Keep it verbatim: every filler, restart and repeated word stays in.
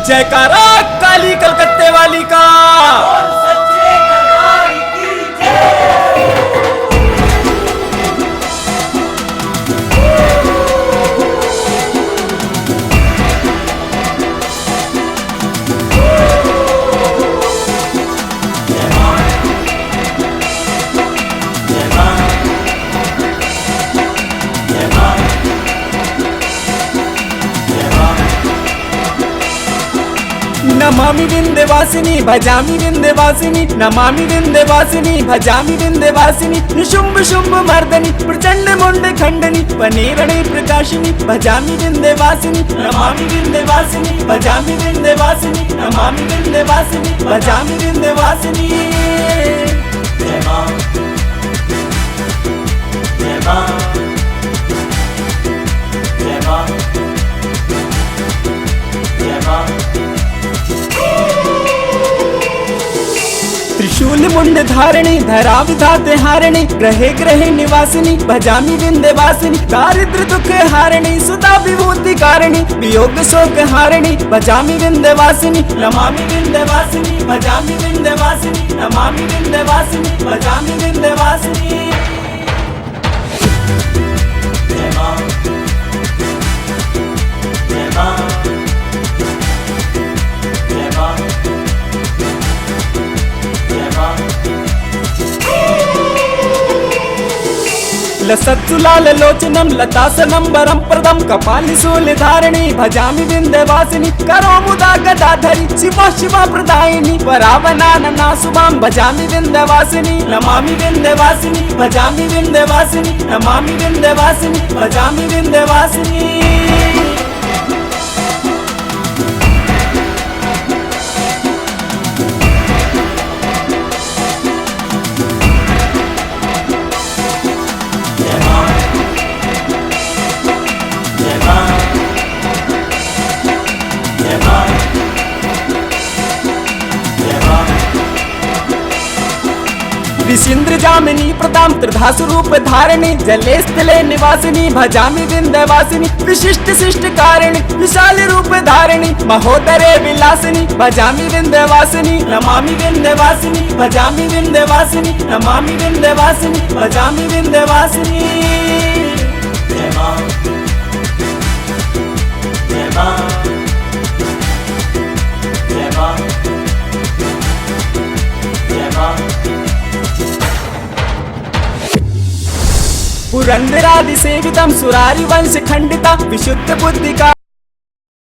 जयकारा काली कलकत्ते वाली का। नमामि विंध्यवासिनी भजामि विंध्यवासिनी, नमामि विंध्यवासिनी भजामि विंध्यवासिनी। निशुंभ शुंभ मर्दनी प्रचंड मुंड खंडनी, पनीरणी प्रकाशिनी भजामि विंध्यवासिनी, नमामि विंध्यवासिनी भजामि विंध्यवासिनी, नमामि विंध्यवासिनी भजामि विंध्यवासिनी। जय माँ, जय माँ, जय माँ, जय माँ। त्रिशूल मुंड धारणी, धरा विधाते हारणी, ग्रहे ग्रहे निवासिनी भजामि विंध्यवासिनी। दारिद्र दुख हारणी, सुधा विभूति कारिणी, वियोग शोक हारणी भजामि विंध्यवासिनी, नमामि विंध्यवासिनी भजामि विंध्यवासिनी, नमामि विंध्यवासिनी भजामि विंध्यवासिनी। जय माँ, जय माँ, जय माँ, जय माँ। लसत्तु लाल लोचनम लतासनम वरम प्रदम कपालि शूल धारणी भजामि विंध्यवासिनी। करो मुदा गदाधरी शिवा शिवा प्रदायिनी, वरावनान नासुभाम भजामि विंध्यवासिनी, नमामि विंध्यवासिनी भजामि विंध्यवासिनी, नमामि विंध्यवासिनी भजामि विंध्यवासिनी। ऋषींद्र जामिनी प्रदाम त्रिधा स्वरूप धारिणी, जले स्थले निवासिनी भजामि विंध्यवासिनी। विशिष्ट शिष्ट कारिणी विशाल रूप धारिणी, महोदरे विलासिनी भजामि विंध्यवासिनी, नमामि विंध्यवासिनी भजामि विंध्यवासिनी, नमामि विंध्यवासिनी भजामि विंध्यवासिनी। जय माँ, जय माँ, जय माँ, जय माँ। पुरंदरादि सेवितम सुरारि वंश खंडिता विशुद्ध बुद्धि का